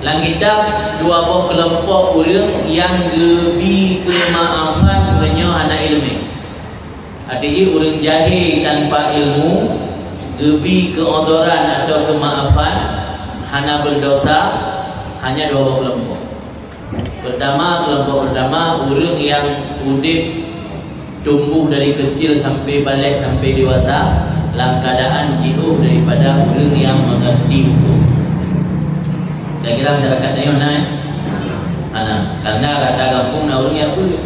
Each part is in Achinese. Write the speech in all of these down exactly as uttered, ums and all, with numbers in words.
Lam kitab dua boh keulompok ureuëng nyang geubi keumaafan meunyoe hana iéleumé. Arti jih ureuëng jahé tanpa ilmu geubi keuodoran atau keumaafan hana beudesya, hanya dua boh keulompok. Peurtama, keulompok peurtama ureuëng nyang udeb tumbuh dari keucil sampai balek sampai dewasa lam keuadaan jiôh daripada ureuëng nyang meungerti huköm. Kira-kira masyarakat tanyoe na, eh? Hana. Karena rata gampông na ureuëng nyang peue.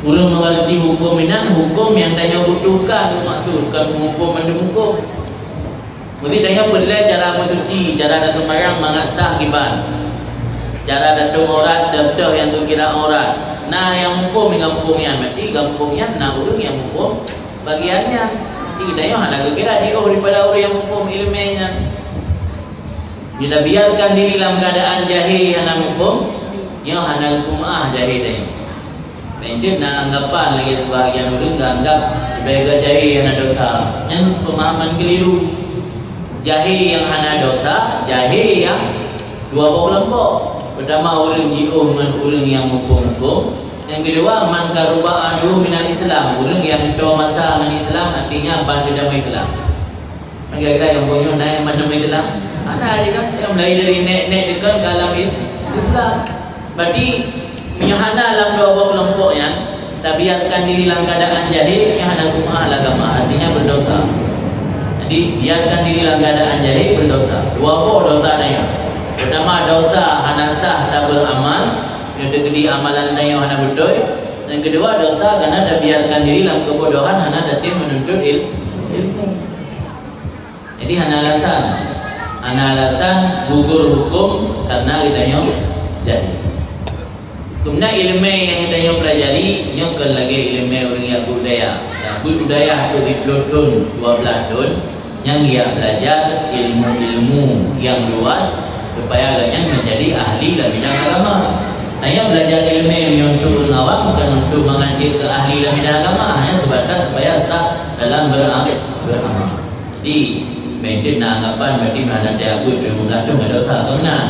Ureuëng meungerti huköm inan huköm nyang tanyoe butuhkan, maksud bukan peumuphom mandum huköm. Meusti tanyoe peureulée cara meusuci, cara taseumayang mangat sah kiban. Cara tatong aurat teuh-teuh nyang geukira aurat. Na nyang muphom di gampông nyan, berarti gampông nyan na ureuëng nyang muphom bagian nyan. Jadi tanyoe hana geukira jiôh daripada ureuëng nyang muphom iéleumé nyan. Bila biarkan diri lam keuadaan jahé hana muphom, nyoe hana geupeumaáh jahé tanyoe. Meunteuek na anggapan lagée sibahagian ureuëng geuanggap, "Bèk geuh jahé hana desya." Nyan peumahaman keuliru. Jahé nyang hana desya, jahé nyang dua boh keulompok. Peurtama, ureuëng jiôh ngon ureuëng nyang muphom huköm. Nyang keudua, man karuba ahduhu minal Islam, ureuëng nyang toe masa ngon Islam, artinya ban geutamong Islam. Kan kira-kira nyang bunoe na nyang mandum Islam? Hana lé kan? Nyang mulai dari nek-nek dekat ke alam is-, Islam. Berarti, meunyoe hana lam dua boh keulompok nyan, tabiarkan diri lam keuadaan jahé, nyoe hana geupeumaáh lé agama, artinya beudesya. Jadi, biarkan diri lam keuadaan jahé, beudesya. Dua boh desya tanyoe. Peurtama, desya hana sah tabeuramal, nyoe teukeudi amalan tanyoe hana beutôi. Nyang keudua, desya karena tabiarkan diri lam keubodohan, hana tatem meununtut il-, ilmu. Jadi hana alasan, hana alasan gugur huköm karena geutanyoe jahé. Keumudian iéleumé nyang geutanyoe peulajari nyoe kon lagée iéleumé ureuëng nyang beuet u dayah. Nyang beuet u dayah tu siplôh thon, dua blaih thon, nyang geujak beulajar ilmu-ilmu nyang luas supaya gobnyan meunjadi ahli lam bidang agama. Tanyoe beulajar iéleumé nyoe untuk ureuëng awam, bukan untuk mangat jeuet keu ahli lam bidang agama, hanya sebatas supaya sah dalam bera-, beramal. Jadi, meunteuek na anggapan berarti meuhana teuabeuet lima belas thon ka desya, ka meunan.